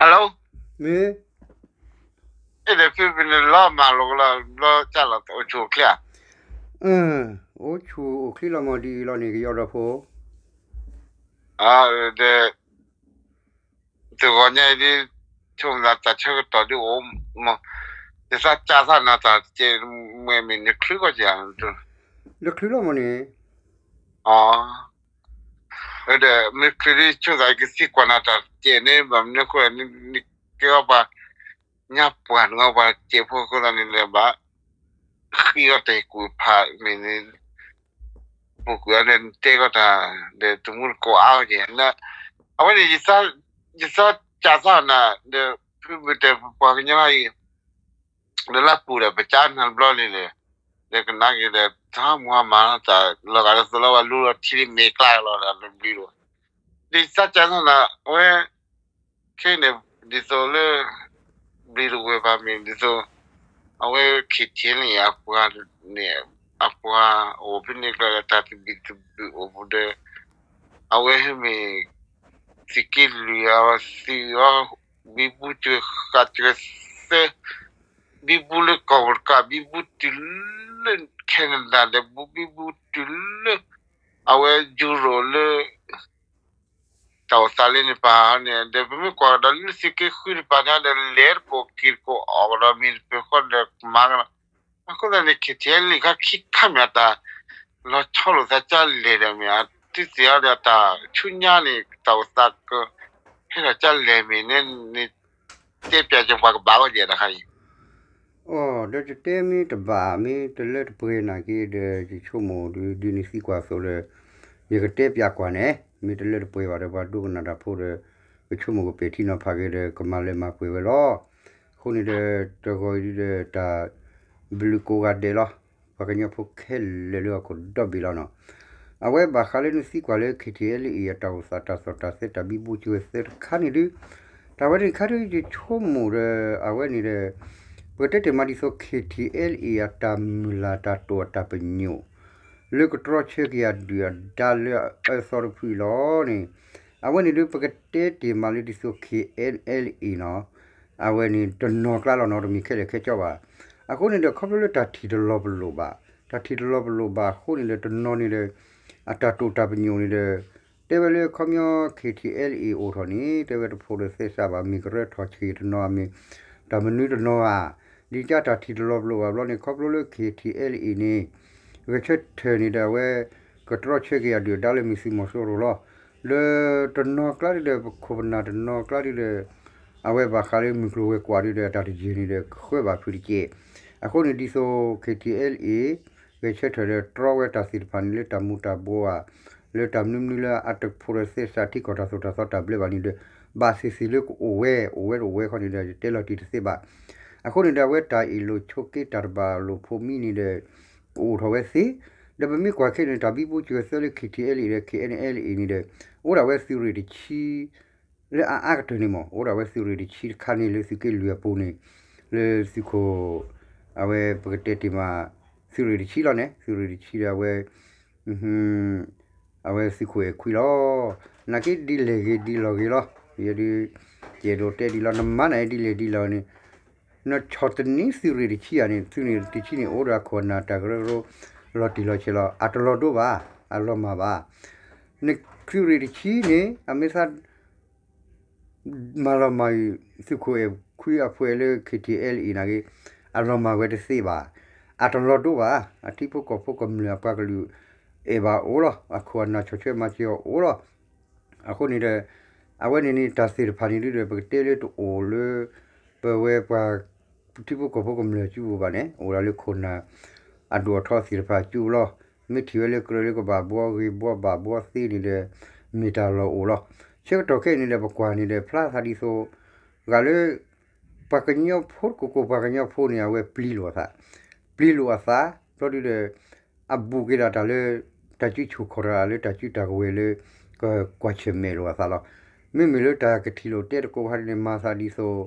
Hello, မ့ၢ် အဲၣ်ဒိးဖုဖုန့ၣ်လီၤမၤလိာ်ကလီၤ ဘျီကၢ်လီၤအိၣ်ဆူၣ်အိၣ်ချ့ဧါ. အိၣ်ဆူၣ်အိၣ်ချ့လီၤမး ဒ်အံၤလီၤန့ၣ် ကယီဒီဖိ ဒီး တဂီၤညါအံၤဒ် ဆိကမိၣ်သးတၢ်ဆၢကတီၢ်ဒ်အိၣ်မး, ယသးစၢ်သးနၤတၢ်တကဲး မ့ၢ်မ့ၢ်နချုးကီၢ်ကဲး, နချုးလီၤမးန့ၣ်, ဒီးမ့ၢ်ချုးဒ်ဆိသးကသံကွၢ်နၤတၢ်တကဲးန့ၣ် ဘၣ်မနုၤအဃိ နကဲအီၤပှၤ ညါပှၢ်နဂီၢ်ပှၤတကဲးဖိအဃိသတးန့ၣ်ဒီး ဘၣ်ဃ့အီၤတၢ်ကူၣ်ဖးမ့ၢ်န့ၣ် ပူၤကွံာ်အီၤဒီး နတဲကီးတၢ် ဒီးတမူတကိးအါကဲး, အဝဲန့ၣ် ယသးစၢ်သးနၤ ဒီးဖုဘုတဲပပှၤကညီအံၤ ဒီးလၢပူၤဒီးပကၢနၤတဘျီလံဒီး, ဒီးကနၣ်က့ၤဒီး တၢ်မူဟါမၢ်တၢ်လီၤဂာ်လၢသိးလီၤ ဝဲလူလီၤထံလံမ့ၢ်ကျါလီၤဒီးတဘျီလီၤ, ဒ်သးစၢ်သးနၤ အဝဲ ခဲအံၤန့ၣ် ဒ်သိးလၢ ဘျံးတဝဲၢ်ဘၣ်မ့ၢ်ဒ်သိး အဝဲ KTLA အပှၤန့ၣ် အပှၤအိၣ်ဖဲန့ၣ်ကျါဒီးတၢ်သဘံၣ်သဘုၣ်အိၣ်ပူၤဒီး အဝဲမ့ၢ် သုးက့လွံၢ်အသုးအီၤ ဘံဘူစှၤဃာ်စှၤသၢ ဘံဘူလၢကီၢ်ပူၤတကး ဘံဘူတုၤလၢ Canada ဒီးဘံဘူတုၤလၢ အဝဲ Europe လၢ တၢ်အိၣ်သးလၢန့ၣ်ပၢ်န့ၣ် ဒီးပမ့ၢ်ကွၢ်ကဒီးလၢသုးက့ဃုတပၤန့ၣ်ဒီး လဲၤတကိးက့ၤတကိးအီၣ်ကဒီးမ့ၢ်တပၢၤဃီဒီးကမၤကဒီး, အဃိသတးန့ၣ် KTLA ခါခံခါမ့ၢ်အတၢ် လီၤဆီလိာ်သးကၢ်လဲၢ်ဒီးမ့ၢ်အတုၤသ့ၣ်အီၤဒီးတၢ်ဆူညါန့ၣ် တၢ်အိၣ်သးက ဟဲထီၣ်ကၢ်လဲၢ်မ့ၢ်န့ၣ် တဲပၠးကပှၤကဘၣ်ဝဲယဲၢ်တခါအံၤ အိ ဒီးယတဲမ့ၢ်တဘၣ် မ့ၢ်တလၢတပှဲၤနာ်က့ဒီး ယဆိကမိၣ်ဒ်ဒ်နသံကွၢ်အသိးဒီး ယကတဲပၠးကွၢ်န့ၣ် မ့ၢ်တလၢတပှဲၤဘၣ်ဒီး ပှၤဒိကနၣ်တၢ်ဖိဒီး ကဆိကမိၣ်ကပဲာ်ထံနီၤဖးက့ၤဒီး ကမၤလၢမၤပှဲၤဝဲလီၤ. အဃိန့ၣ်ဒီး တဂီၤအံၤဒ်ဒီးတၢ် ဘျုးကိးဂၤဒဲးလီၤ. ပှၤကညီဖိခဲလၢာ်လၢဟီၣ်ခိၣ်ဒီဘ့ၣ်လီၤနီၤ. အဝဲဘၣ်ဃးလၢနသံကွၢ်လၢ KTLA အံၤ အတၢ်အိၣ်သးတၢ်သီၣ်တၢ်သဲတၢ်ဘံဘူစှၤသၢတခါန့ၣ်ဒုး တၢ်ဝဲန့ၣ်တခါဒုး ယဆိကမိၣ်ဒီး အဝဲန့ၣ်ဒီး ပကတဲတ့ၢ်မးဒ်သိး KTLA အံၤ အတၢ်မုၢ်လၢ်တၢ်တိာ်အတၢ်ပညိၣ် လၢကတြီဆၢက့ၤအဒုၣ်အဒါလၢအအၢသီတဖုအံၤလီၤန့ၣ် အဝဲန့ၣ်ဒုး ပကတဲတ့ၢ်မးလၢဒ်သိး KNLA နီၤ အဝဲန့ၣ်တနီၤကျါလီၤနီၤ တမ့ၢ်ခဲလၢာ်ခဲဆ့ဘၣ်. အဃိန့ၣ်ဒီး ခီဖျိလၢတၢ်ထံၣ်တလီၤပလိာ်ဘၣ်, တၢ်ထံၣ်တလီၤပလိာ်ဘၣ်အဃိန့ၣ်ဒီး တနီၤန့ၣ်ဒီး အတၢ်တိာ်တၢ်ပညိၣ်န့ၣ်ဒီး တဲဝဲလၢခီပညီ KTLA အိၣ်ထီၣ်န့ၣ် တဲဝဲတဖိးဒီးသဲစးဘၣ် မ့ၢ်ကရၢထီၣ်ဆံးတနီၤဧါ မ့ၢ်တၢ်မနုၤတနီၤဧါ, ဒ်ကၢ်တၢ်ထံၣ်တလီၤပလိာ်ဘၣ်ဘျီန့ၣ် ခီဖျိလၢ KTLA အံၤန့ၣ် ဂဲၤဆၢထၢၣ်န့ၣ်ဒီး အဝဲကတြီဆၢက့ၤအဒုၣ်အဒါလၢမ့ၢ်သုးမီၤစိရိၤလီၤ. လၢတနီၤကျါဒ်ဒီး ပခိၣ်ပနၢ်တနီၤကျါဒ်ဒီး အဝဲဘၣ်ဃးလၢမုၢ်ကျိၤဝဲၤကွာ်ဒ်ဒီး အတၢ်တယၢၢ်န့ၣ်ဒီး ကဃၢဘၣ်ဖုးတက့ၢ်. အဃိန့ၣ်ဒ်သိး KTLA ဂဲၤဆၢထၢၣ်ဒီးတြီဝဲတၢ်သ့ၣ်တဖၣ်န့ၣ် လၢတၢ်မူၤတၢ်ဘှီးဧါ, လၢတၢ်မနုၤမနုၤလၢအတဖိးဒီးသဲစးထံကီၢ်တၢ်သိၣ်တၢ်သီတၢ်ဘျၢဘၣ်န့ၣ်ဒီး ဘၣ်သ့ၣ်သ့ၣ်လၢကအိၣ်ဝဲ အိၣ်ဝဲတအိၣ်ဝဲခီန့ၣ်ဒီး ယတဲလီၤတံၢ်တသ့ဘၣ်. အဃိန့ၣ်ဒီး အဝဲတၢ်အ့ၣ်လိာ်ဆိးက့တၢ်တဘၣ်လိာ်ဖိးမံန့ၣ်ဒီး ကအိၣ်ထီၣ်ဝဲသ့, ဒီးပမ့ၢ်ကွၢ်ခဲန့ၣ် တၢ်ဘံဘူစှၤသၢလၢ KTLA ဒီး KNLA န့ၣ်ဒီး အိၣ်ဒၣ်ဝဲသုးရ့ၣ်တဆံ လၢအအါကတၢၢ်န့ၣ်မ့ၢ် အိၣ်ဒၣ်ဝဲသုးရ့ၣ်တဆံတခါန့ၣ်လၢသုးက့လွံၢ်အပူၤန့ၣ် လၢသုးခိၣ် အဝဲပကတဲတ့ၢ်မး သုးရ့ၣ်တဆံလီၤန့ၣ် သုးရ့ၣ်တဆံဒီးအဝဲ အဝဲသုးခိၣ်အဲၣ်ခွံလီၤ. နာ်က့ဒ်လဲၣ်ဂ့ၤဒ်လီၤဂ့ၤလီၤ. ယဲဒုး ယအဲၣ်ဒိးတဲဒ်လီၤ နမၤနၤဒ်လဲၣ်ဒ်လီၤန့ၣ် နဆီၣ်သနံးသုးရ့ၣ်တဆံဧါန့ၣ် သုးရ့ၣ်တဆံန့ၣ် အိၣ်ဒီးအခိၣ်အနၢ်တၢ်ကရၢကရိ လီၤတံၢ်လီၤဆဲးလီၤ အတလီၤဒိဘၣ် အလီၤမၢ်ဘၣ်. နသုးရ့ၣ်တဆံန့ၣ် အမ့ၢ်သး မၤလီၤမၢ်အံၤ သုးခိၣ်အဲၣ်ခွံအဖှဲးလၢ KTLA အံၤနာ်က့ အလီၤမၢ်ဝဲတသ့ဘၣ်. အတလီၤဒိဘၣ်. အထံဖိကီၢ်ဖိကမျၢၢ်အပှၤကလုာ်အဲၣ်ဘၣ်အိၣ်လီၤ. အခိၣ်အနၢ်ဆီၣ်ထွဲမၤစၢၤအီၤအိၣ်လီၤ. အဃိန့ၣ်ဒီး အဝဲန့ၣ်န့ၣ် တၢ်သ့ၣ်တဖၣ်န့ၣ်ဒ်ဒီး ပကတဲလၢတအိၣ်လၢ ပဝဲပှၤ ထံဖိကီၢ်ဖိကမျၢၢ်စုပူၤဘၣ်န့ၣ် အိၣ်ဒၣ်လၢခိၣ်နၢ် အဒိၣ်အထီသ့ၣ်တဖၣ်စုပူၤလီၤ. မ့ၢ်ထံၣ်ဝဲလၢကြၢးလၢကဘၣ်ဘှီဂ့ၤဘှီဘၣ်ဘှီသ့န့ၣ်ဒီး မ့ၢ်တၢ်လီၢ်အိၣ်လီၤ. ဆၢကတီၢ်ခဲအံၤန့ၣ်ဒီး ပကွၢ်န့ၣ်ဒီး ဖျါသးဒ်သိး ဂၤလၢ ပှၤကညီဖိတကိးကိး ပှၤကညီဖိန့ၣ် အဝဲပျံၤလိာ်အသး, ပျံၤလိာ်အသး ဘျီဒ်ဒီး အဘူးက့ၤဒၣ်တၢ်လၢ တၢ်စုဆူၣ်ခီၣ်တၢ်လၢတၢ်စုတၢ်ကဝဲၤလၢ ကကွၢ်ဆၢၣ်မဲာ်လိာ်အသးလီၤ. မ့မ့ၢ်လၢတၢ်ကထံၣ်လိာ်တဲသကိးခါန့ၣ် မၤသးဒ်သိး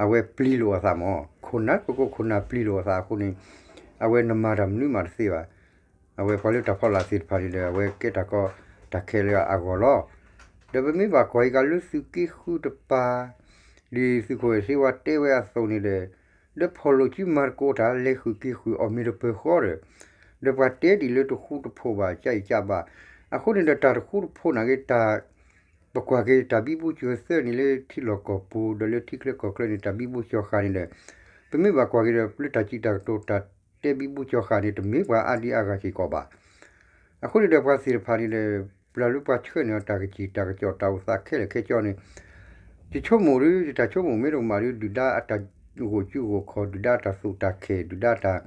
အဝဲပျံၤလိာ်အသးမး ခိၣ်နၢ်တကိးကိး ခိၣ်နၢ်ပျံၤလိာ်အသးအဃိန့ၣ် အဝဲနမၤတၢ်မနုၤမးတသ့ဘၣ်. အဝဲပှၤလၢတၢ်ဖီလာ်သ့ၣ်တဖၣ်န့ၣ်ဒီး အဝဲကဲတၢ်ကီတၢ်ခဲလၢအဂီၢ်လီၤ. ဒီးပမ့ၢ်ဘၣ်ကွၢ်အံၤ ကလၢသုးက့ဃုတပၤ ဒ်သုးခိၣ်အဲၣ်စ့ဝါတဲဝဲအသိးန့ၣ်ဒီး, ဒီးဖီၣ်လိာ်စုမၤသကိးတၢ်လဲၤဃုာ်က့ၤဃုာ်အီၣ်မ့ၤတပၢၤဃီဒီး, ဒီးပှၤတဲဒ်လၢတဃူတဖိးဘၣ် ကၢ်အံၤကၢ်ဘၣ်, အဃိန့ၣ်ဒီးတၢ်တဃူတဖိးနာ်က့ တၢ် ပကွၢ်က့ၤတၢ်ဘံဘူကၠီၤသၢန့ၣ်လၢထံလီၢ်ကီၢ်ပူၤ ဒီးလၢထံချၢကီၢ်ချၢန့ၣ် တၢ်ဘံဘူကၠီၤဃာ်န့ၣ်ဒီး, ပမ့ၢ်ဘၣ်ကွၢ်က့ၤဒီးပျၢၤတၢ်စံးတၢ်ကတိၤတၢ်တဲဘံဘူကၠီၤဃာ်န့ၣ် တမ့ၢ်ပှၤအါဒံအါဂၤစ့ၢ်ကီးဘၣ်. အဃိန့ၣ်ဒီးပှၤသ့ၣ်တဖၣ်န့ၣ်ဒီး ပျၢၤလၢပှၤဆှၢန့ၢ်အီၤတၢ်ကစံၣ်တၢ်ကစီၣ်တၢ်အိၣ်သးခဲလၢာ်ခဲဆ့န့ၣ် ယဆိကမိၣ်ဒီး ယတၢ်ဆိကမိၣ်မ့ၢ်တကမၣ်ဒီး ဒုၣ်ဒါအတၢ်ဂိၢ်စုဂိၢ်ခီၣ် ဒုၣ်ဒါအတၢ်သူၣ်တၢ်ခဲ ဒုၣ်ဒါအတၢ်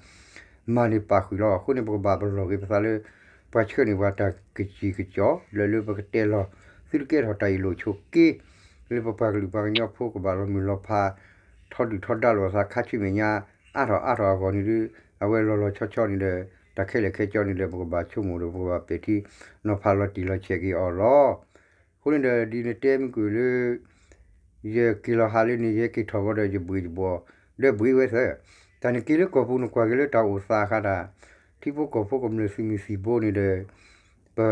မၤန့ၢ်ပာ်ဃုာ်လီၤ. အဃိန့ၣ် ပကဘၣ်ပလီၢ်က့ၤပသးလၢ ပှၤဆှၢန့ၢ်ပှၤတၢ်ကစံၣ်ကစီၣ် လၢလၢပကတဲလီၤ သုတကဲထီၣ်တၢ်အ့ၣ်လိာ်ဆိးက့ လၢပပှၤကလုာ်ပှၤကညီဖိကဘၣ်လီၤမုၢ်လီၤဖး ထီဒုၣ်ထီဒါလိာ်အသးခါဆူမဲာ်ညါ အါထီၣ်အါထီၣ်အဂီၢ်န့ၣ်ဒီး အဝဲလီၤလီၤဆီဆီန့ၣ်ဒီး တၢ်ခဲလၢာ်ခဲဆ့န့ၣ်ဒီး ပကဘၣ်ဆိကမိၣ်ဒီး ပကဘၣ်ပဲာ်ထံနီၤဖးလီၤတံၢ်လီၤဆဲးက့ၤအီၤလီၤ. အဃိန့ၣ်ဒီး ဒ်နတဲမုၢ်ကွံာ်လၢ ယက့ၤလီၤဟးလၢန့ၣ် ယဟဲက့ၤထီၣ်ဝဲဒီး ယဘှံးယဘှီၣ် ဒီးဘှံးဝဲသၢ, တၢ်န့ၣ်က့ၤလၢကီၢ်ပူၤ နကွၢ်က့ၤလၢတၢ်အိၣ်သးအခါတၢ် ထံဖိကီၢ်ဖိကမျၢၢ်သုးမုၢ်သံၣ်ဘိန့ၣ်ဒီး ပ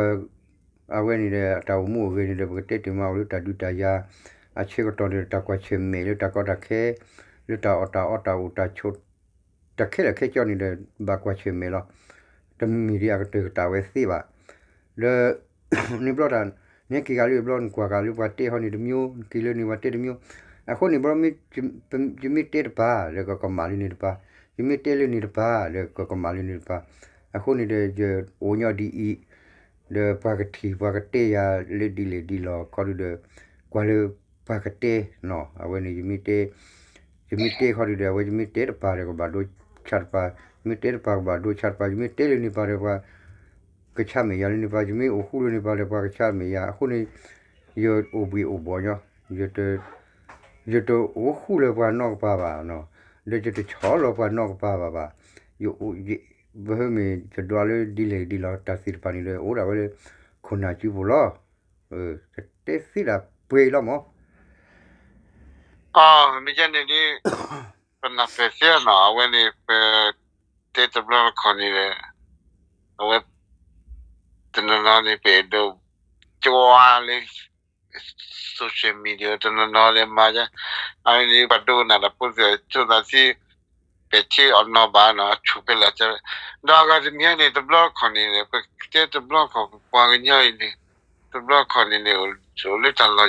အဝဲန့ၣ်ဒီး တၢ်အိၣ်မူအိၣ်ဂဲၤန့ၣ်ဒီး ပကတဲတ့ၢ်မးအိၣ်လၢတၢ်ဒုးတၢ်ယၤ အဆၢကတီၢ်န့ၣ်ဒီး တၢ်ကွၢ်ဆၢၣ်မဲာ်လၢတၢ်ကီတၢ်ခဲ လၢတၢ်အီၣ်တၢ်အီတၢ်အိၣ်တၢ်ဆိး တၢ်ခဲလၢာ်ခဲဆ့န့ၣ်ဒီး ဘၣ်ကွၢ်ဆၢၣ်မဲာ်လီၤ. တမ့ၢ်ဒ်အကတၢၢ်ကတၢၢ်ဝဲသ့ဘၣ်. ဒီး န့ၣ်ဘျီတၢ် နဟဲက့ၤဂၤလၢဘျီ နကွၢ်ဂၤလၢပှၤတဲဟီန့ၣ်တမျိုး နက့ၤလၢန့ၣ်ပှၤတဲတမျိုး. အဃိန့ၣ်ဘျီ ယမ့ၢ်တဲတပၤ လၢကကမၣ်လၢန့ၣ်တပၤ, ယမ့ၢ်တဲလၢန့ၣ်တပၤ လၢကကမၣ်လၢန့ၣ်တပၤ. အဃိန့ၣ်ဒီး ယအိၣ်ညီဒ်အံၤ ဒီးပှၤကထံၣ်ပှၤကတဲယၤလၢဒ်လဲၣ်ဒ်လဲၣ်ခီဒုဒီး ကွၢ်လၢပှၤကတဲနီၤ အဝဲန့ၣ် ယမ့ၢ်တဲခီဒုဒီး အဝဲယမ့ၢ်တဲတပၤဒီးကဘၣ်ဒိဆါတပၤ, ယမ့ၢ်တဲတပၤကဘၣ်ဒိဆါတပၤ, ယမ့ၢ်တဲလၢန့ၣ်ပၤဒီးပှၤကဆါမဲာ်ယၤလၢန့ၣ်ပၤ, ယမ့ၢ်အိၣ်ဃူလၢန့ၣ်ပၤဒီးပှၤကဆါမဲာ်ယၤ. အဃိန့ၣ် ယအိၣ်ဘှံးအိၣ်ဘှီၣ်ညီ ယတအိၣ်ဃူလၢပှၤနီတကပၤဘၣ်, ဒီးယတဆီၣ်လီၤပှၤနီတကပၤဘၣ်ဘၣ်. ယအိၣ် ပဟၢမ့ၢ်ယဒွးလၢဒ်လဲၣ်ဒ်လဲၣ် တၢ်သ့ၣ်တဖၣ်န့ၣ်ဒီး အိၣ်ဒၣ်ဝဲလၢ ခိၣ်နၢ်စုပူၤလီၤ. ကတဲသ့ဒၣ်ပှဲၤအံၤလီၤမး. မ့ၢ်ယဲန့ၣ်ဒ် ပနၢ်ပၢၢ်သ့နီၤ အဝဲန့ၣ် ပ တဲတဘျီတခီၣ်န့ၣ်ဒီး အဝဲ တနီၤနီၤန့ၣ် ပအဲၣ်ဒိး ကဝါလၢ social media တနီၤနီၤလၢမၤ အဝဲန့ၣ် ပှၤဒိကနၣ်တၢ်ဖိသ့ၣ် ဆိသးသ့ ပဲာ်ထံအီၤနီၤဘၣ်နီၤ ဆူၣ်ဖဲလဲၣ် ဒီးအဂၤတမံၤန့ၣ် တဘျီတခီၣ်န့ၣ် ပတဲတဘျီတခီၣ် ပပှၤကညီအံၤန့ၣ် တဘျီတခီၣ်န့ၣ်န့ၣ် အိၣ်လၢတၢ်လီၢ်ယံၤလီၤ ဒ်သိးပှၤလီၤမး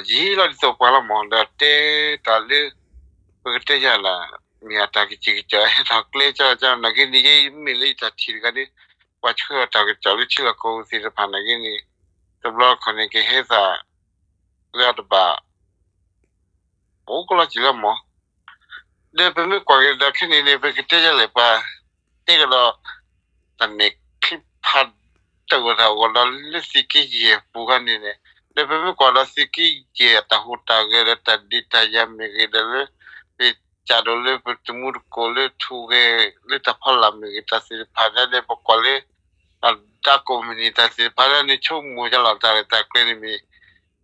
ဒီးတဲတၢ်လၢ ပကတဲယၤလၢ မ့ၢ်အတၢ်ကစံၣ်ကစီၣ် ဟဲထီၣ်ကျဲကၢကၢ နာ်က့န့ၣ် ယမ့ၢ်လၢယတၢ်ထံၣ်တဂၤန့ၣ် ပှၤဆှၢအီၤတၢ်ကစီၣ်လၢထံလီၢ်ကီၢ်ပူၤသ့ၣ်တဖၣ်နာ်က့န့ၣ် တဘျီတခီၣ်န့ၣ် ကဟဲသး လၢအတဘၣ် အိၣ်ကလီၤစံၣ်လီၤမး ဒီးပမ့ၢ်ကွၢ်က့ၤဒီးခဲန့ၣ်န့ၣ် ပကတဲယၤလဲၣ်ပှၤ တဲကဒီး တၢ်မဲာ်ချံဖးဒိၣ်တၢ်ဂီၤဒီး လၢသုးက့ယဲၢ်ပူၤခါန့ၣ်န့ၣ် ဒီးပမ့ၢ်ကွၢ်ဒီးသုးက့ယဲၢ်အတၢ်ဟူးတၢ်ဂဲၤဒီးတၢ်ဒုးတၢ်ယၤမ့ၢ်ဂ့ၤဒီးလၢ ပကးဒိၣ်လၢပတမူတကိးလၢထူဂဲၤ လၢတၢ်ဖီလာ်မ့ၢ်ဂ့ၤ တၢ်သ့ၣ်တဖၣ်ဒၣ်ဒီး ပကွၢ်လၢ အဒၣ်ကိးမုၢ်နံၤတၢ်သ့ၣ်တဖၣ်ဒၣ်န့ၣ် ဆိကမိၣ်ယါလီၤတၢ်ရဲၣ်တၢ်ကျဲၤန့ၣ်မ့ၢ်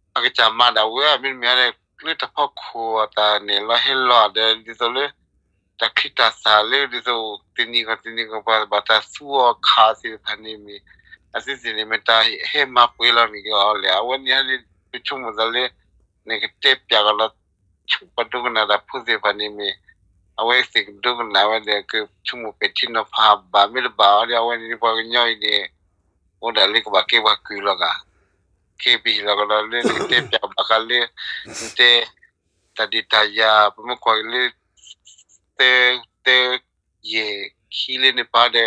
အကစၢ်မၤဒၣ်ဝဲ မ့တမ့ၢ်န့ၣ် လၢတၢ်ဖီခိၣ်အတၢ်နဲၣ်လီၤဟဲလီၤဒီး ဒ်သိးလၢ တၢ်ချံတၢ်သၣ်လၢ ဒ်သိးတနံၤဂီၢ်တနံၤဂီၢ် ပှၤဘၣ်တၢ်သူအီၤခးသ့ၣ်တဖၣ်န့ၣ်မ့ၢ် အသုသ့ၣ်န့ၣ် မ့ၢ်တၢ်ဟဲမၤပှဲၤလီၤန့ၣ်က့ၤအီၤလဲၣ် အဝဲန့ၣ်ဟဲလၢ ပဆိကမိၣ်သးလၢ နကတဲပျးကဒီး ဆူပှၤဒိကနၣ်တၢ်ဖိသ့ၣ်တဖၣ်န့ၣ်မ့ၢ် အဝဲသ့ၣ်ကဒိကနၣ်ဝဲဒီး ကဆိကမိၣ်ပဲာ်ထံနီၤဖးဘၣ်မ့ၢ်တဘၣ်အီၤဒီး အဝဲန့ၣ်ပှၤကညီအံၤန့ၣ် အိၣ်ဒၣ်လၢကဘၣ်ကဲပှၤကုၢ်လီၤဂာ် ကဲပဟံၣ်လီၤကဒီးလၢနကတဲပျးဘၣ်ဃးလၢ နတဲ တၢ်ဒုးတၢ်ယၤ ပမ့ၢ်ကွၢ်က့ၤလၢ သၢ သၢ ယဲၢ်ခံလၢန့ၣ်ပၤဒီး ပ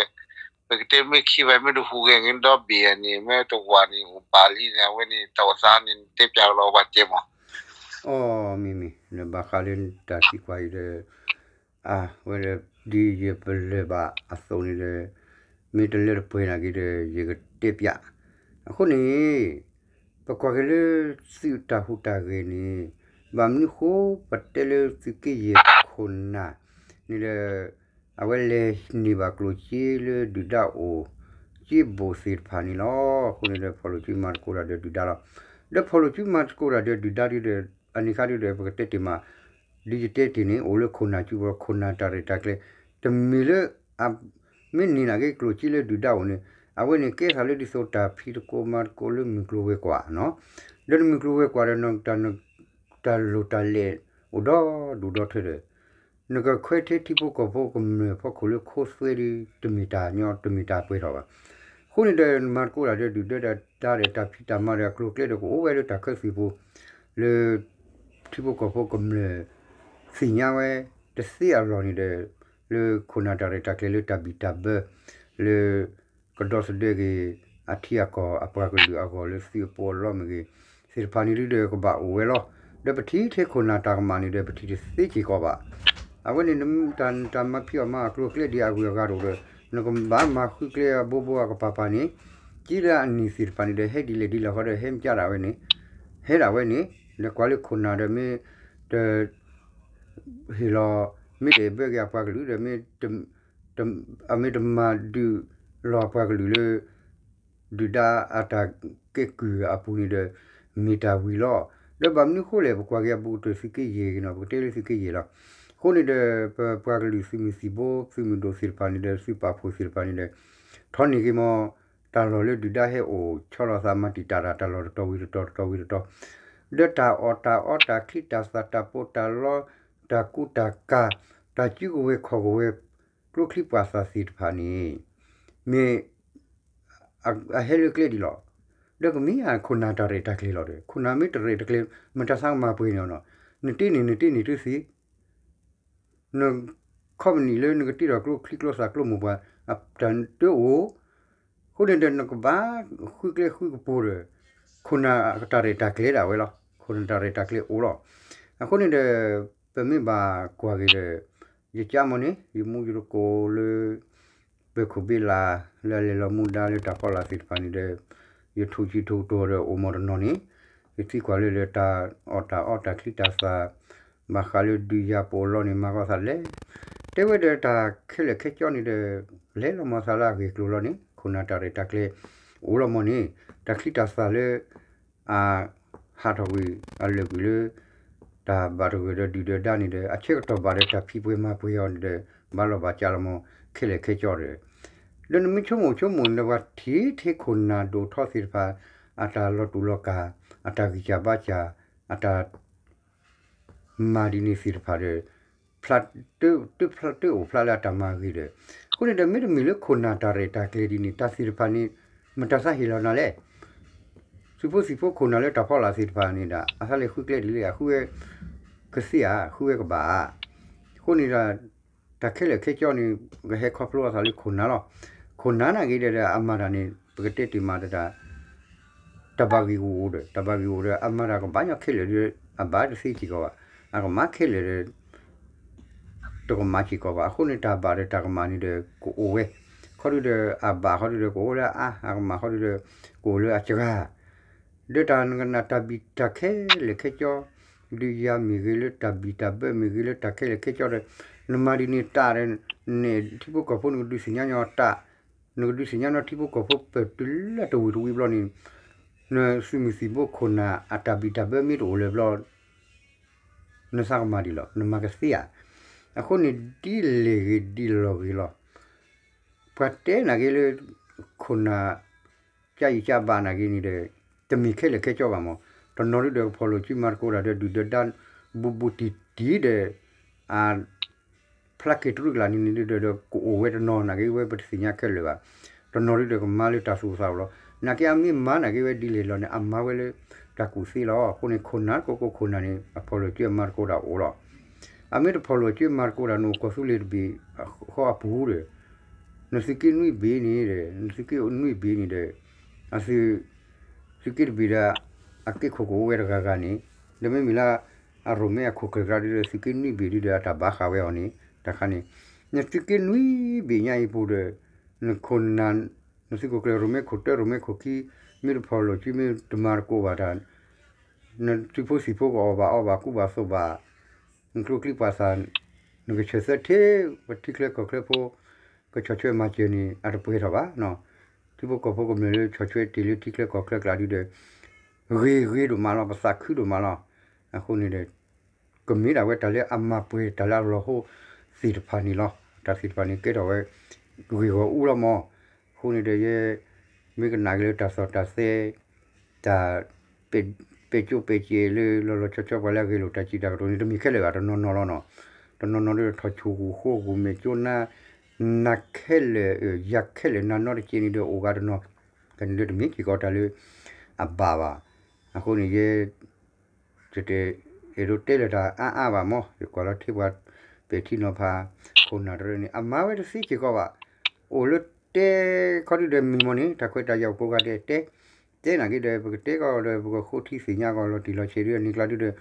ကတဲမ့ၢ်ခံဘၣ် မ့ၢ်တဟူးဂဲၤဂ့ၤဒီဘ့ၣ်န့ၣ် မ့ၢ်တဝၤန့ၣ် အိၣ်ဘၣ်လံန့ၣ် အဝဲန့ၣ် တၢ်အိၣ်သးန့ၣ် နတဲပျးကဒီးပှၤကဲမး အိ မ့မ့ၢ် နဘၣ်ဃးလၢတၢ်သံကွၢ်အံၤဒီး အဝဲဒီး ဒ်ယပလၢၢ်ဘၣ်အသိးန့ၣ်ဒီး မ့ၢ်တလၢတပှဲၤနာ်က့ဒီး ယကတဲပျး. အဃိန့ၣ် ပကွၢ်က့ၤလၢသုးတၢ်ဟူးတၢ်ဂဲၤန့ၣ် ဘၣ်မနုၤဃိ ပတဲလၢသုးက့ယဲၢ်ခိၣ်နၢ်န့ၣ်ဒီး အဝဲလဲၤန့ၢ်ဘၣ်ကျိၣ်စ့လၢဒုၣ်ဒါအိၣ် စ့ဘိၣ်သ့ၣ်တဖၣ်န့ၣ်လီၤ. အဃိန့ၣ်ဒီး ဖီၣ်လိာ်စုမၤသကိးတၢ်ဒီးဒုၣ်ဒါလီၤ. ဒီးဖီၣ်လိာ်စုမၤသကိးတၢ်ဒီးဒုၣ်ဒါဒီး အန့ၣ်ခါဒီး ပကတဲတ့ၢ်မး ဒ်ယတဲတ့ၢ်န့ၣ် အိၣ်လၢခိၣ်နၢ်စုပူၤ ခိၣ်နၢ်တၢ်ရဲၣ်တၢ်ကျဲၤ တမ့ၢ်လၢ မ့ၢ်န့ၢ်နာ်က့ကျိၣ်စ့လၢဒုၣ်ဒါအိၣ်န့ၣ် အဝဲန့ၣ်ကဲသးလၢဒ်သိးတၢ်ဖံးသကိးမၤသကိးလၢမုၢ်ကျိၤဝဲၤကွာ်နီၤ ဒီးနမုၢ်ကျိၤဝဲၤကွာ်ဒီး တၢ်လိၣ်တၢ်လဲၣ် အိၣ်ဒီဒူၣ်ဒီထၢဒီး နကခွဲးထဲထံဖိကီၢ်ဖိကမျၢၢ်ဖီခိၣ်လၢခိသွဲဒုး တမ့ၢ်တၢ်ညီ တမ့ၢ်တၢ်ပှဲၤထီၣ်ဘၣ်. အဃိန့ၣ်ဒီး နမၤသကိးတၢ်ဒီးဒုၣ်ဒီဒါဒီးတၢ်ဖံးတၢ်မၤဒီးအကျိၤအကျဲဒီး ကအိၣ်ဝဲလၢတၢ်ခၢသံၣ်ပူၤ လၢ ထံဖိကီၢ်ဖိကမျၢၢ် သ့ၣ်ညါဝဲတသ့အလီၢ်န့ၣ်ဒီး လၢခိၣ်နၢ်တၢ်ရဲၣ်တၢ်ကျဲၤလၢတၢ်ဘံၣ်တၢ်ဘၢ လၢ ကဒီသဒၢက့ၤ အထံအကီၢ်အပှၤကလုာ်အဂီၢ်လၢသုးအပူၤအလီၢ်မ့ၢ်ဂ့ၤ သ့ၣ်တဖၣ်န့ၣ်ဒုးဒီးကဘၣ်အိၣ်ဝဲလီၤ. ဒီးပထံၣ်ထဲခိၣ်နၢ်တၢ်ကမၣ်န့ၣ်ဒီး ပထံၣ်တသ့စ့ၢ်ကီးဘၣ်. အဝဲန့ၣ် တၢ်မၤဖံးအီၣ်မၤအီၣ်အကျိၤအကျဲဒ်အဂုၤအဂၤတအိၣ်ဒီး နကဘၣ်မၤဃုကျဲအဘိဘိအကပၤပၤန့ၣ် ကံလၢအနံၣ်သ့ၣ်တဖၣ်န့ၣ်ဒီး ဟဲဒ်လဲၣ်ဒ်လဲၣ်ဃီဒီး ဟဲမ့ၢ်ကၢ်ဒၣ်ဝဲန့ၣ် ဟဲဒၣ်ဝဲန့ၣ် ဒီးကွၢ်လၢခိၣ်နၢ်ဒီးမ့ၢ်တ ဟ့ၣ်လီၤ မ့ၢ်တအဲၣ်ဘၢက့ၤအပှၤကလုာ်ဒီး မ့ၢ် အမ့ၢ်တမၤဒုးလီၤအပှၤကလုာ်လၢ ဒုၣ်ဒါအတၢ်ကဲကုၢ်အပူၤန့ၣ်ဒီး မ့ၢ်တၢ်ဝံၤလီၤ. ဒီးဘၣ်မနုၤဃိလဲၣ် ပကွၢ်က့ၤအဘူးကတၢၢ်သုးက့ယဲၢ်က့ၤနီၤ ပကတဲလၢသုးက့ယဲၢ်လီၤ. အဃိန့ၣ်ဒီး ပပှၤကလုာ်သုးမုၢ်သံၣ်ဘိ သုးမုၢ်ဒိၣ်သ့ၣ်တဖၣ်န့ၣ်ဒီး သုးပာ်ဖှိၣ်သ့ၣ်တဖၣ်န့ၣ်ဒီး ထီၣ်န့ၢ်က့ၤမ့ၢ် တၢ်လီၢ်လၢဒုၣ်ဒါဟဲအိၣ်ဆီလီၤသးမၤတံာ်တာ်တၢ် တၢ်လီၢ်တတီၤဝံၤတတီၤ တတီၤဝံၤတတီၤ ဒီးတၢ်အီၣ်တၢ်အီတၢ်ချံတၢ်သၣ်တၢ်ပီးတၢ်လီ တၢ်ကူတၢ်ကၤ တၢ်စုကဝဲၤခီၣ်ကဝဲၤ ကျိချံပှာ်သၣ်သ့ၣ်တဖၣ်န့ၣ် မ့ၢ် အဟဲလၢကျဲဒ်လီၤ. ဒီးကမ့ၢ်အခိၣ်နၢ်တၢ်ရဲၣ်တၢ်ကျဲၤလီၤဒီး ခိၣ်နၢ်မ့ၢ်တရဲၣ်တကျဲၤ မတၤသးကမၤပှဲၤန့ၣ်နီၤ. နတ့န့ၢ် နတ့န့ၢ်တသ့ နခီပနံၣ်လၢနကတ့ထီၣ်ကျိချံကျိသၣ်ကျိမိၢ်ပှၢ် တၢ်တအိၣ် အဃိန့ၣ်ဒီး နကဘၣ်ဃုကျဲဃုကပူၤဒီး ခိၣ်နၢ်တၢ်ရဲၣ်တၢ်ကျဲၤဒၣ်ဝဲလီၤ. ခိၣ်နၢ်တၢ်ရဲၣ်တၢ်ကျဲၤအိၣ်လီၤ. အဃိန့ၣ်ဒီး ပမ့ၢ်ဘၣ်ကွၢ်က့ၤဒီး ယကၢ်မ့ၢ်န့ၣ် ယမူယသကိးလၢ ပၢၤခိၣ်ဘ့လး လၢအလဲၤလီၤမူဒါလၢတၢ်ဖီလာ်သ့ၣ်တဖၣ်န့ၣ်ဒီး ယထိၣ်ကံထိၣ်ကတီၤဒီးအိၣ်မီၢ်တနီၤန့ၣ် ယသံကွၢ်လၢဒီးတၢ်အီၣ်တၢ်အီတၢ်ချံတၢ်သၣ် ဘၣ်ဃးလၢဒုးယၤပအိၣ်လီၤန့ၣ် မၤဂီၤသးလဲၣ်. တဲဝဲဒီးတၢ်ခဲလၢာ်ခဲကၠီန့ၣ်ဒီး လဲၤလီၤမီၢ်သးလၢအဂ့ၢ်အကျိၤလီၤန့ၣ် ခိၣ်နၢ်တၢ်ရဲၣ်တၢ်ကျဲၤ အိၣ်လီၤမီၢ်န့ၣ် တၢ်ချံတၢ်သၣ်လၢ အဟးထီၣ်ကွံာ် အလၢာ်ကွံာ်လၢ တၢ်ဘၣ်တဂၢၢ်ဒီးဒုၣ်ဒီးဒါန့ၣ်ဒီး အဆၢကတီၢ်ဘၣ်ဒီးတၢ်ဖံးပှဲၤမၤပှဲၤအီၤန့ၣ်ဒီး ဘၣ်လီၤဘၣ်ကးလီၤမီၢ် ခဲလၢာ်ခဲကၠီဒီး ဒီးနမ့ၢ်ဆိကမိၣ်ဆိကမိၣ်န့ၣ်ဒီး ပှၤထံၣ်ထဲခိၣ်နၢ်ဒိၣ်ထီသ့ၣ်တဖၣ် အတၢ်လီၤတူာ်လီၤကာ် အတၢ်ဂံၢ်စၢ်ဘါစၢ် အတၢ် မၤဒ်န့ၣ်သ့ၣ်တဖၣ်ဒီး ဖျါ တအိၣ်ဖျါလၢအတၢ်မၤဂ့ၤဒီး အဃိန့ၣ်ဒီး မ့တမ့ၢ်လၢခိၣ်နၢ်တၢ်ရဲၣ်တၢ်ကျဲၤဒ်န့ၣ် တၢ်သ့ၣ်တဖၣ်န့ၣ် မတၤသးဟ့ၣ်လီၤနၤလဲၣ်. သုးဖိသံၣ်ဖိခိၣ်နၢ်လၢတၢ်ဖီလာ်သ့ၣ်တဖၣ်န့ၣ်ဒီး အသးလဲၤဃုကျဲဒ်လဲၣ် အဃုဝဲကသ့ဧါ ဃုဝဲကဘၣ်ဧါ. အဃိန့ၣ်ဒီး တၢ်ခဲလၢာ်ခဲကၠီန့ၣ် ကဟဲခီဖျိအသးလၢခိၣ်နၢ်လီၤ. ခိၣ်နၢ်နာ်က့ဒီး အမၤတၢ်န့ၣ် ပကတဲတ့ၢ်မးတၢ် တၢ်ဘၣ်ဂ့ၢ်ဂီၢ်အိၣ်ဒီး တၢ်ဘၣ်ဂ့ၢ်ဂီၢ်ဒီး အမၤတၢ်ကဘၣ်ညီခဲလၢာ်ဒီး အဘၣ်တသ့စ့ၢ်ကီးဘၣ်. အကမၣ်ခဲလၢာ်ဒီး တကမၣ်စ့ၢ်ကီးဘၣ်. အဃိန့ၣ် တၢ်ဘၣ်ဒီးတၢ်ကမၣ်န့ၣ်ဒီး ကအိၣ်ဝဲ ခီဒုဒီး အဘၣ်ခီဒုဒီး ကအိၣ်လၢအအါ အကမၣ်ခီဒုဒီး ကအိၣ်လၢအစှၤ ဒီးတၢ်နကနၣ်တၢ်ဘံၣ်တၢ်ခဲလၢာ်ခဲကၠီ ဒုးယၤမ့ၢ်ဂ့ၤလၢတၢ်ဘံၣ်တၢ်ဘၢမ့ၢ်ဂ့ၤလၢတၢ်ခဲလၢာ်ခဲကၠီဒီး နမၤဒ်န့ၣ်တၢ်ဒီး နဲၣ်ထံဖိကီၢ်ဖိနကဒုးသ့ၣ်ညါညီတၢ် နကဒုးသ့ၣ်ညါညီထံဖိကီၢ်ဖိပတုၤလၢတဝံၤတဝံၤဘျီန့ၣ် နသုးမုၢ်သံၣ်ဘိခိၣ်နၢ်အတၢ်ဘံၣ်တၢ်ဘၢမ့ၢ်တအိၣ်လၢၤဘျီ နသးကမၤဒ်လဲၣ် နမၤကသ့ဧါ. အဃိန့ၣ် ဒ်လဲၣ်ဂ့ၤဒ်လဲၣ်ဂ့ၤလီၤ. ပှၤတဲနာ်က့လၢ ခိၣ်နၢ် ကယံာ်ကဘၣ်နာ်က့န့ၣ်ဒီး တမ့ၢ်ခဲလၢာ်ခဲကၠီဘၣ်မး တနီၤဒုဒီးကဖီၣ်လိာ်စုမၤသကိးတၢ်ဒီးဒုၣ်ဒီးဒါ ဘူးဘူးတံၢ်တံၢ်ဒီး အ ဖျါက့ၤတရူးကလာ်န့ၣ်န့ၣ်ဒီး ကအိၣ်ဝဲတနီၤနာ်က့ဝဲပတသ့ၣ်ညါခဲလၢာ်ဘၣ်. တနီၤဒုဒီးကမၤလၢတၢ်သူၣ်အိၣ်သးအိၣ်လီၤ. နာ်က့အမ့ၢ်မၤနာ်က့ဝဲဒ်လဲၣ်လီၤန့ၣ် အမၤဝဲလၢတၢ်ကူၣ်သ့လီၤ. အဃိန့ၣ် ခိၣ်နၢ်တကိးကိးခိၣ်နၢ်န့ၣ် အဖီၣ်လိာ်စုအမၤသကိးတၢ်အိၣ်လီၤ. အမ့ၢ်တဖီၣ်လိာ်စုမၤသကိးတၢ်န့ၣ် အိၣ်ကီၢ်သူလ့ၤတဘ့ၣ်ဃီအပူၤဒီး နသုးက့နွံဘ့ၣ်န့ၣ်ဒီး နသုးက့နွံဘ့ၣ်န့ၣ်ဒီး အသုး သုးက့တဘ့ၣ်ဒီး အက့ၢ်ခိၣ်ကအိၣ်ဝဲတဂၤဂၤန့ၣ် ဒီးမ့မ့ၢ်လၢ အရိၣ်မဲအခိၣ်ကျၢၢ်ကျါဒုဒီး သုးက့နွံဘ့ၣ်ဒုဒီး အတၢ်ဘၣ်ဃးဝဲအီၤန့ၣ် တၢ်ခါန့ၣ် နသုးက့နွံဘ့ၣ်ညါအံၤပူၤဒီး နခိၣ်နၢ် နသုးခိၣ်ကျၢၢ်ရိၣ်မဲခိၣ်တၢ ရိၣ်မဲခိၣ်ခံ မ့ၢ်တဖီၣ်လိာ်စု မ့ၢ်တမၤသကိးဘၣ်တၢ် နသုးဖိသံၣ်ဖိကအီၣ်ဘၣ်အီဘၣ်ကူဘၣ်သိးဘၣ် နကျိချံပှာ်သၣ် နကဆၢၣ်သၢထံ ပထံချၢကီၢ်ချၢဖိ ကဆီၣ်ထွဲမၤစၢၤန့ၣ် အတပှဲၤထီၣ်ဘၣ်. ထံဖိကီၢ်ဖိကမျၢၢ်လၢဆီၣ်ထွဲတ့ၢ်လၢထံချၢကီၢ်ချၢကျါဒုဒီး ဂ့ၤဂ့ၤဒိၣ်မးလီၤ ပသးခုဒိၣ်မးလီၤ. အဃိန့ၣ်ဒီး ကမ့ၢ်ဒၣ်ဝဲတၢ်လၢအမၤပှဲၤတၢ်လၢအလီၤဟိသ့ၣ်တဖၣ်န့ၣ်လီၤ. တၢ်သ့ၣ်တဖၣ်န့ၣ်ကဲထီၣ်ဝဲ ဂ့ၢ်ဂီၢ်အူလီၤမး. အဃိန့ၣ်ဒီးယဲ မ့ၢ်ကနၣ်က့ၤလၢတၢ်သီၣ်တၢ်သဲ တၢ်ပဲာ် ပဲာ်ကၠိပဲာ်ကဲၤလၢလီၤလီၤဆီဆီ ပှၤလၢအဂဲၤလိာ်တၢ်စံးတၢ်ကတိၤန့ၣ် တမ့ၢ်ခဲလၢာ်ဘၣ်, တနီၤနီၤလီၤနီၤ. တနီၤနီၤဒီးထီၣ်ဆူၣ်ဃူဃူ မ့ၢ်ကၠိနါ နၤခဲလၢာ် ယၤခဲလၢာ် နၤနီတက့ၢ်န့ၣ်ဒီး အိၣ်ဂၤတနီၤ တၢ်န့ၣ်ဒီးတမ့ၢ်စ့ၢ်ကီးတၢ်လၢအဘၣ်ဘၣ်. အဃိန့ၣ် ယ တအဲၣ်ဒိးတဲလၢၤတၢ်အါအါဘၣ်မး, ယကွၢ်လီၤထံပှၤပဲာ်ထံနီၤဖး ခိၣ်နၢ်တရၢန့ၣ် အမၤဝဲတသ့စ့ၢ်ကီးဘၣ်. အိၣ်လၢတဲခီဒုဒီးမံၤမီၢ်န့ၣ် တၢ်ခွဲးတၢ်ယာ်အိၣ်ကိးဂၤဒဲးတဲ, တဲနာ်က့ဒီး ပကတဲကီးဒီး ပကဃိထံသ့ၣ်ညါကီးလီၤတံၢ်လီၤဆဲးဒု အန့ၣ်ကျါဒုဒီး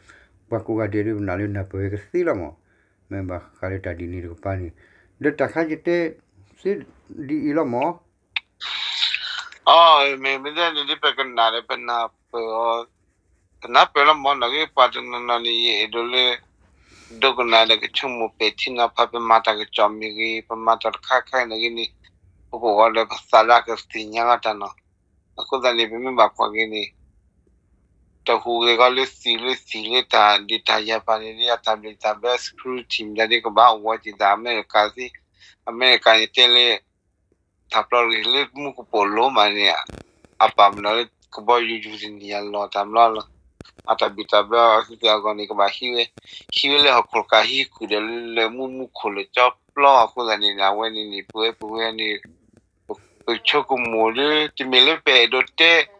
ပှၤကိးဂၤဒဲးဒု ပနာ်လၢနၢ်ပၢၢ်ဝဲကသ့လီၤမီၢ်. မ့ၢ်ဘၣ်ဃးလၢတၢ်ဒ်န့ၣ်တကပၤန့ၣ် ဒီးတၢ်ခါယတဲသ့ဒ်အံၤလီၤမီၢ်. အ မ့ၢ်မ့ၢ်ဒ်န့ၣ်ဒ်ပကနၣ်ဒီး ပနၢ်ပၢၢ်အီၤ, ပနၢ်ပၢၢ်လီၤမီၢ်. နာ်က့ပှၤတနီၤနီၤန့ၣ် ယအဲၣ်ဒိးလၢ ဒိကနၣ်ဒီးကဆိကမိၣ်ပဲာ်ထံနီၤဖး ပမၤတၢ်ကစီၣ်မ့ၢ်ဂ့ၤ ပမၤတၢ်တခါခါနာ်က့န့ၣ် ပကအိၣ်ဒီးပသးလၢအကသ့ၣ်ညါလီၤတၢ်နီၤ. အဃိသတးန့ၣ် ပမ့ၢ်ဘၣ်ကွၢ်က့ၤန့ၣ် တဟူးဂဲၤဂီၤလၢသံၣ်လၢသံၣ်လၢတၢ်ဒုးတၢ်ယၤပာ်န့ၣ် လၢအတၢ်ဘျုးတၢ်ဘျၢ security မတၤဒ်ကဘၣ်အိၣ်ဝဲက့ၤသး အမဲရကၤသ့, အမဲရကၤန့ၣ်တဲလၢ တၢ်ပျီတဂ့ၤ လၢမူကပိာ်လိၤမးန့ၣ် အပာ်မနီၤလၢကဘီယူၤယူၤတနံၤအလီၢ်တၢ်မျီလီၤ. အတၢ်ဘံၣ်တၢ်ဘၢအသုသ့ၣ်အဂီၢ်န့ၣ် ကဘၣ်ဟံးဝဲ, ဟံးဝဲလၢဟီၣ်ခိၣ်တကးဟံးဃုာ်ဒီးလၢမူမူခိၣ်လၢာ်ကၠီပျီအဃိသတးန့ၣ် အဝဲန့ၣ်န့ၣ် ပဝဲပဝဲန့ၣ် ပဆိကမိၣ်လၢ တမ့ၢ်လၢပအဲၣ်ဒိးတဲ လၢ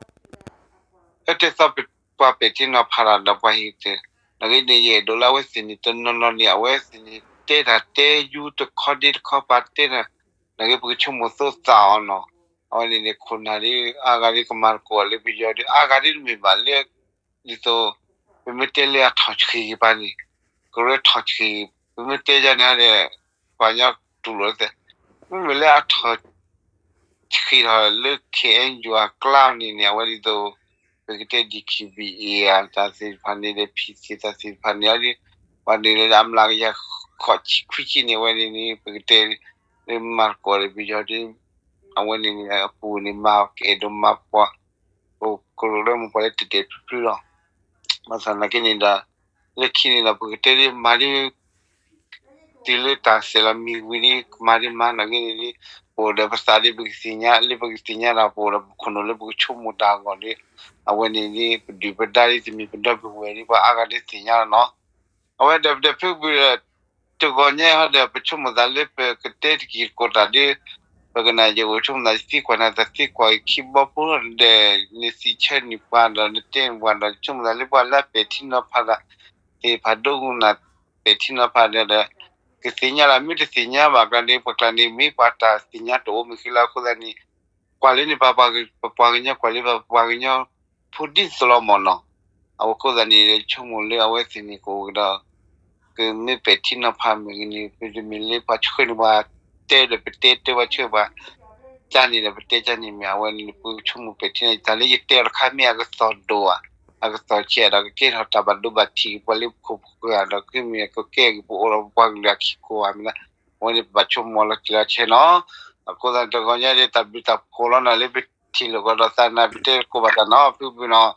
တဲသီပှၤပဲာ်ထံနီၤဖးတၢ်ဒီးပှၤဟံၣ်တ့ၢ်, နာ်က့န့ၣ် ယအဲၣ်ဒိးလၢအဝဲသ့ၣ်န့ၣ် တနီၤနီၤန့ၣ် အဝဲသ့ၣ်န့ၣ် တဲတၢ်တဲယူတခီဒ့တခီပာ်တဲတၢ်, နာ်က့ပကဆိကမိၣ်သိသးအီၤနီၤ. အဝဲန့ၣ်န့ၣ် ခိၣ်နၢ်ဒ်အါဂၤဒ်ကမၤသကိးလၢပယီၤဒ်အါဂၤဒ်တမ့ၢ်ဘၣ်လၢ ဒ်သိး ပမ့ၢ်တဲလၢအထီၣ်ဆှံပှၤန့ၣ် ကရၢထီၣ်ဆှံ, ပမ့ၢ်တဲယၤန့ၣ်ဒီး ပှၤကညီတူၢ်လိာ်သ့, မ့မ့ၢ်လၢအထီၣ် ဆှံထီၣ်လၢ ခ့ၣ်အဲၣ်ယူၣ် အကျါန့ၣ်န့ၣ် အဝဲဒ်သိး ပကတဲ ဒီး ခ့ၣ်ဘံၣ်အ့ၣ် အတၢ်သ့ၣ်တဖၣ်န့ၣ်ဒီး ဖံသ့ၣ်တၢ်သ့ၣ်တဖၣ်န့ၣ် အဒ် ပှၤန့ၣ်လၢအမျးကယၤဃိးဆံခွံဆံန့ၣ် အဝဲန့ၣ်န့ၣ် ပကတဲ လၢမၤသကိးဒီးပယီၤဒ် အဝဲန့ၣ်န့ၣ် အပူၤန့ၣ် မၤကအဲၣ်ဒိးမၤပှၤ ကရၢမၤပှၤလၢတဲာ်တဲာ်ဖျုးဖျုးလီၤ. ဘၣ်ဆၣ်နာ်က့န့ၣ်ဒီး လၢခံန့ၣ်ဒီး ပကတဲဒ်မၤဒ် တုၤလၢတၢ်ဆဲးလီၤမံၤဝံၤဒ် ကမၤဒ်မၤနာ်က့န့ၣ်ဒ် ပအိၣ်ဒီးပသးဒ်ပကသ့ၣ်ညါ လၢပကသ့ၣ်ညါဒီး ပအိၣ်ဒီးပခိၣ်နူာ်လၢပကဆိကမိၣ်တၢ်အဂီၢ်ဒ် အဝဲန့ၣ်ဒ် ပဒုၣ်ပဒါဒ်တမ့ၢ်ပဒီပုၢ်ဝဲၢ်ဒ် ပှၤအါဂၤဒ်သ့ၣ်ညါလီၤနီၤ. အဝဲဒီးပဒီပုၢ်ဝဲၢ် တဂီၤညါဟီဒီး ပဆိကမိၣ်သးလၢပကတဲတကံၢ်တကိးတၢ်ဒ် ပကနၣ်ယအိၣ်ဆိကမိၣ်သးသံကွၢ်နၤ တၢ်သံကွၢ်ခံဘီဖိဒီး နသံဆၢန့ၢ်ပှၤဒီး နတဲန့ၢ်ပှၤဒီး ဆိကမိၣ်သးလၢပှၤလၢပဲာ်ထံနီၤဖးတၢ် သ့ၣ်တဖၣ်ဒိကနၣ်ပဲာ်ထံနီၤဖးဒီး ကသ့ၣ်ညါလၢမ့ၢ်တသ့ၣ်ညါဘၣ်ကျါန့ၣ် ပှၤကျါန့ၣ် မ့ၢ်ပှၤတၢ်သ့ၣ်ညါတအိၣ်မ့ၢ်ဃံလၢအဃိသတးန့ၣ် ကွၢ်လၢန့ၣ် ပပှၤကညီ ကွၢ်လၢပပှၤကညီ ဖိဒ်သိးလီၤမၢ်နီၤ. အဝဲအဃိသတးန့ၣ် ဆိကမိၣ်လၢအဝဲသ့ၣ်န့ၣ်ကအိၣ်ကဒီး ကမ့ၢ်ပဲာ်ထံနီၤဖးမ့ၢ်ဂ့ၤန့ၣ် ပတမ့ၢ်လၢပှၤဆှၢန့ၢ်ပှၤ တဲဒီးပတဲတဲပှၤဆှၢပှၤ ကန့ၣ်ဒီးပတဲကန့ၣ်မ့ၢ် အဝဲန့ၣ် ပဆိကမိၣ်ပဲာ်ထံနီၤ တၢ်လၢယတဲအီၤတခါမ့ၢ်အကသီၣ်ဒိၣ်ဧါ အကသီၣ်ဆံးဒီးကကဲထီၣ်တၢ်ဘၣ်ဒိဘၣ်ထံးက့ၤပှၤလၢပခိၣ်ပဃၢၤဒီး ကမ့ၢ်ကကဲက့ၤပအိၣ်ဒီးပပှၤကလုာ်အခံကိးဧါမ့ၢ်လၢ အဝဲန့ၣ်ပဘၣ်ဆိကမိၣ်လီၤတံၢ်လီၤဆဲးနီၤ. အဃိသတးတဂီၤညါဒ်တၢ်ဘျုးတၢ်ဖှိၣ်လီၤနီၤ လၢပထံၣ်လိာ်ကဒီးသးနၤ ပတဲကိးဘၣ်တၢ်နီၤ ဖုဘုနီၤ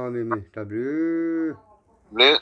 မ့ၢ်မ့ၢ်တၢ်ဘျုး ဘျုး